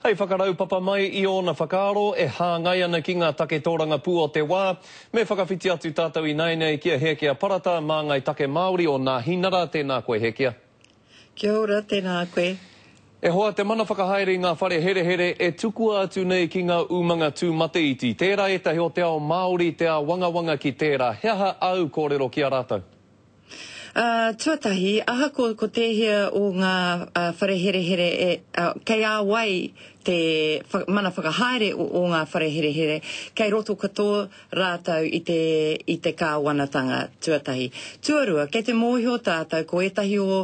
Hei whakaraupapa mai i ōna whakaaro e hāngai ana ki ngā take tōrangapū o te wā, me whakawhiti atu tātou ināianei ki a Hēkia Parata, māngai take Māori o Nāhinara. Tēnā koe Hēkia. Kia ora, tēnā koe. E hoa, te mana whakahaere i ngā whare herehere e tukua atu nei ki ngā umanga tūmataiti. Tērā ētahi o te ao Māori te āwangawanga ki tērā. He aha āu kōrero ki a rātou? Ā, tuatahi, ahakoa ko tēhea o ngā whare herehere e, kei a wai te mana whakahaere o, o ngā whare herehere, kei roto katoa rātou i te, i te kāwanatanga, tuatahi. Tuarua, kei te mōhio tātou ko ētahi o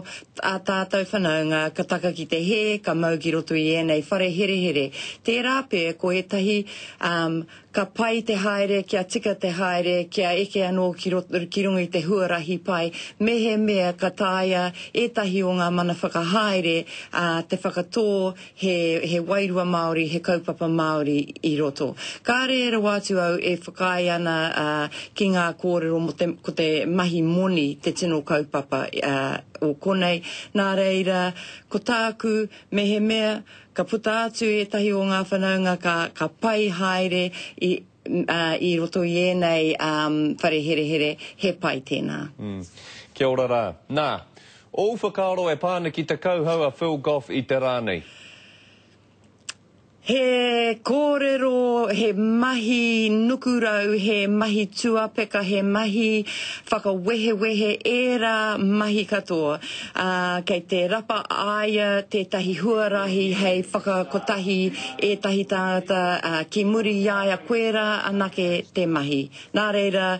ā tātou whanaunga ka taka ki te hē, ka mau ki roto i ēnei whare herehere. Tērā pea ko ētahi, ā, Ka pai te haere, kia tika te haere, kia eke anō ki roto, ki runga i te huarahi pai, mehemea ka taea ētahi o ngā mana whakahaere ā, te whakatō he, he wairua Māori, he kaupapa Māori i roto. Kāre rawa atu au e whakaae ana ā, ki ngā kōrero mō te, ko te mahi moni te tino kaupapa ā, o konei. Nā reira, ko tāku, mehemea Ka puta atu ētahi o ngā whanaunga ka, ka pai haere i, ā, i roto i ēnei, ā, whare herehere, he pai tēnā. Mm. Kia ora rā. Nā, ōu whakaaro e pā ana ki te kauhau a Phil Goff i te rā nei? He kōrero, he mahi nukurau, he mahi tuapeka, he mahi whakawehewehe ērā mahi katoa. Ā, kei te rapa a ia tētahi huarahi hei whakakotahi ētahi tāngata, ā, ki muri i a ia koirā anake te mahi. Nā reira,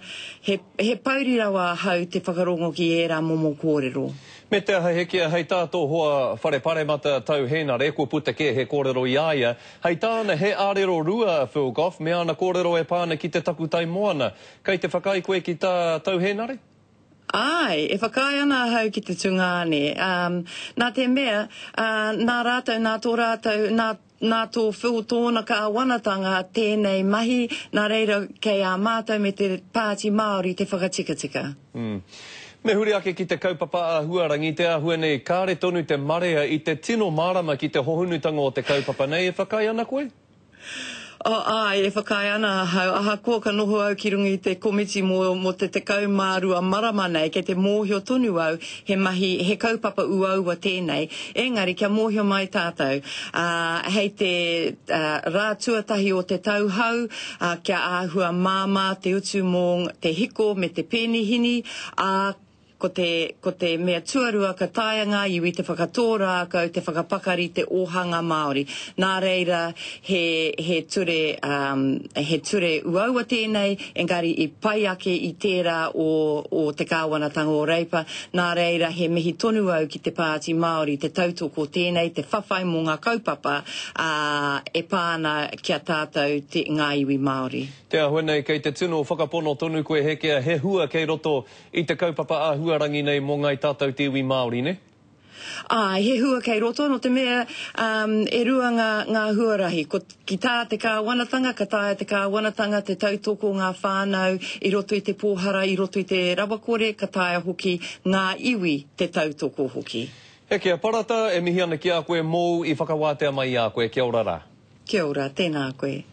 he, he pouri rawa ahau te whakarongo ki ērā momo kōrero. Me te aha Hekia, hei tā tō hoa whare paremata Tau Hēnare, kua puta kē he kōrero i a ia, hei tāna he ārero rua a Phil Goff me āna kōrero e pā ana ki te takutai moana. Kei te whakaae koe ki tā Tau Hēnare? Āe, e whakaae ana ahau ki te tungāne. Um, nā te mea, uh, nā rātou, nā tō rātou, nā, nā tō Phil tōna kāwanatanga tēnei mahi, nā reira kei a mātou me te Pāti Māori te whakatikatika. Mm. Me huri ake ki te kaupapa āhuarangi, te āhua nei, kāre tonu te marea i te tino mārama ki te hohonutanga o te kaupapa nei, e whakaae ana koe? Oh, āe, e whakaae ana ahau, ahakoa ka noho au ki runga i te komiti mō, mō te 12 marama nei, kei te mōhio tonu au he mahi, he kaupapa uaua tēnei. Engari, kia mōhio mai tātou, ā, hei te, ā, rā tuatahi o te tau hou, ā, kia āhua māmā te utu mō te hiko me te pēnihini, ā, Ko te, ko te mea tuarua ka taea ngā iwi te whakatō rākau, te whakapakari te ōhanga Māori. Nā reira, he, he ture, um, he ture uaua tēnei, engari i pai ake i tērā o, o te kāwanatanga o Reipa. Nā reira, he mihi tonu au ki te Pāti Māori te tautoko tēnei, te whawhai mō ngā kaupapa, ā, e pā ana ki a tātou te, ngā iwi Māori. Te āhua nei, kei te tino whakapono tonu koe Hekea, he hua kei roto I te kaupapa āhuarangi nei mō Ngāi Tātou te iwi Māori, nē? Āe, he hua kei roto, nō te mea, um, e rua ngā, ngā huarahi. Ko, ki tā te kāwanatanga, ka taea te kāwanatanga te tautoko ngā whānau i roto i te pōhara, i roto i te rawakore, ka taea hoki ngā iwi te tautoko hoki. Hekea Parata, e mihi ana ki a koe mōu i whakawātea mai i a koe. Kia ora rā. Kia ora, tēnā koe.